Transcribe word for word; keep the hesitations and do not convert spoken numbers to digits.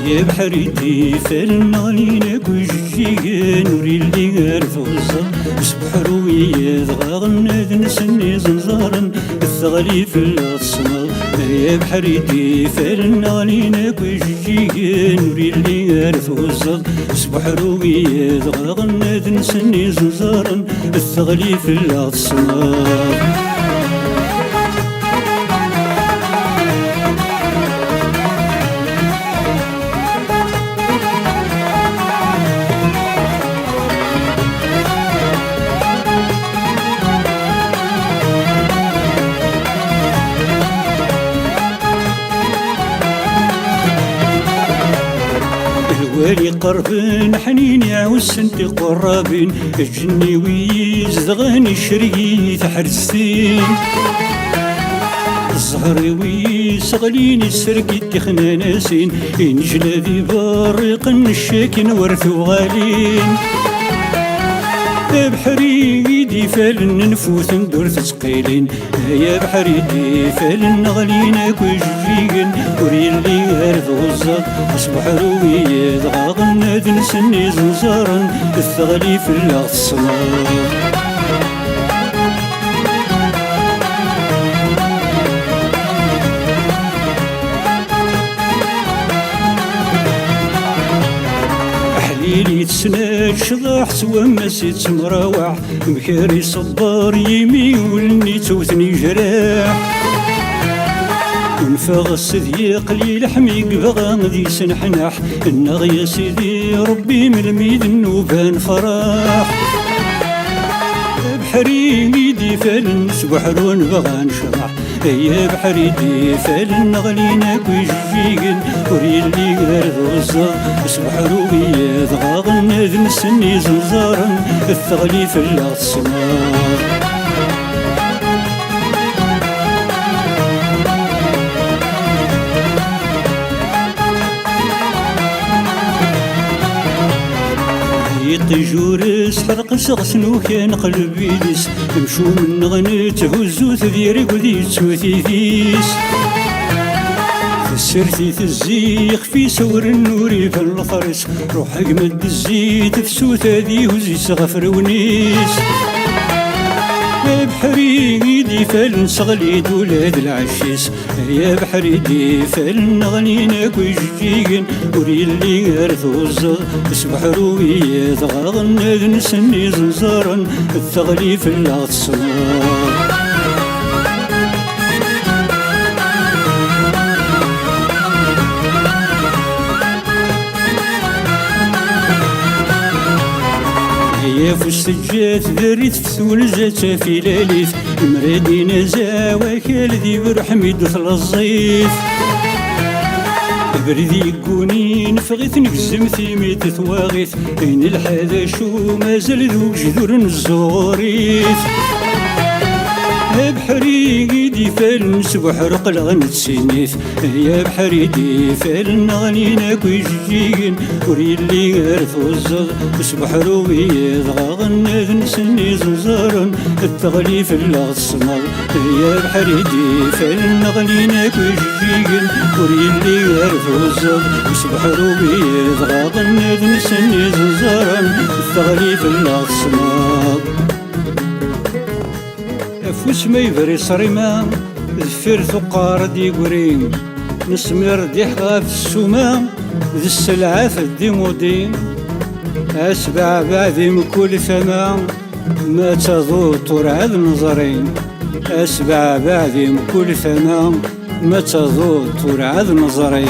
Abeḥri d ifalen ɣlin akk ijeǧǧigen, ur yelli ar tuẓẓal s ubeḥru i yedɣaɣen ad nsen izenẓaren, teɣli fell-aɣ tesmaḍ. Ay abeḥri d ifalen ɣlin akk ijeǧǧigen, ur yelli ar tuẓẓal s ubeḥru i yedɣaɣen ad nsen izenẓaren, teɣli fell-aɣ tesmaḍ. Lwali qerben ḥnin iɛussen tiqurrabin, ǧenni wi izedɣen icerreg-iyi taḥerzt-in. Zzher-iw yesseɣlin isserk-it tixnanasin, inejla d iberriqen n ccakin war tuɣalin. Abeḥri i d-ifalen nfuten ddurt ttqilin, ay abeḥri d-ifalen ɣlin akk ijeǧǧigen, ur yelli ar tuẓẓal s ubeḥru i yedɣaɣen ad nsen izenẓaren, teɣli fell-aɣ tesmaḍ. Aḥlil yettnad ccḍeḥ s wammas yettemrawaḥ, amek ara iṣebber yimi ul-nni ttewten yejraḥ. Unfeɣ s-d yeqli leḥmi yebɣa ad yesneḥnaḥ, nniɣ ya sidi Rebbi melmi d nnuba nefraḥ. Abeḥri i d-ifalen s ubeḥru nebɣa necḍeḥ, ay abeḥri d-ifalen ɣlin akk ijeǧǧigen, ur yelli ar tuẓẓal s ubeḥru i yedɣaɣen ad nsen izenẓaren, teɣli fell-aɣ tesmaḍ. Yiṭij ur isḥerq s ɣes nukan qleb idis, amcum-nneɣ netthuzzu-t di rregd yettu tidi-s. Tessirt i tezzi ixef-is ur nnur iban leṭer-is, ruḥ agma d-tezzi tefsut ad ihuzz-is ɣef rewnis. Abeḥri i d-ifalen seɣli-d ula d lɛecc-is, ay abeḥri d-ifalen ɣlin akk ijeǧǧigen, ur yelli ar tuẓẓal s ubeḥru i yedɣaɣen ad nsen izenẓaren, teɣli fell-aɣ tesmaḍ. Ay afus teǧǧa tderrit f twenza d tafilalit, imradin azal wakal d iberḥem i d-tleẓẓit. Abrid yegguni neffeɣ-it, negzem timiṭ i twaɣit, ayen lḥad acu mazal d ugejdur n ẓẓuɣur-it. Abeḥri i d-ifalen s ubeḥru qqleɣ nettinit, ay abeḥri d-ifalen ɣlin akk ijeǧǧigen, ur yelli ar tuẓẓal s ubeḥru i yedɣaɣen ad nsen izenẓaren, teɣli fell-aɣ tesmaḍ. Ay abeḥri d-ifalen ɣlin akk ijeǧǧigen, ur yelli ar tuẓẓal s ubeḥru i yedɣaɣen ad nsen izenẓaren, teɣli fell-aɣ tesmaḍ. Afus ma yebri ṣrima, deffir tuqqar ad d-yegri. Nesmir diḥ ɣef ssuma, d sselɛat d imudi. Asbeɛbeɛ di mkul tama, ma d taduṭ ur ɛad neẓri. Asbeɛbeɛ di mkul tama, ma d taduṭ ur ɛad neẓri.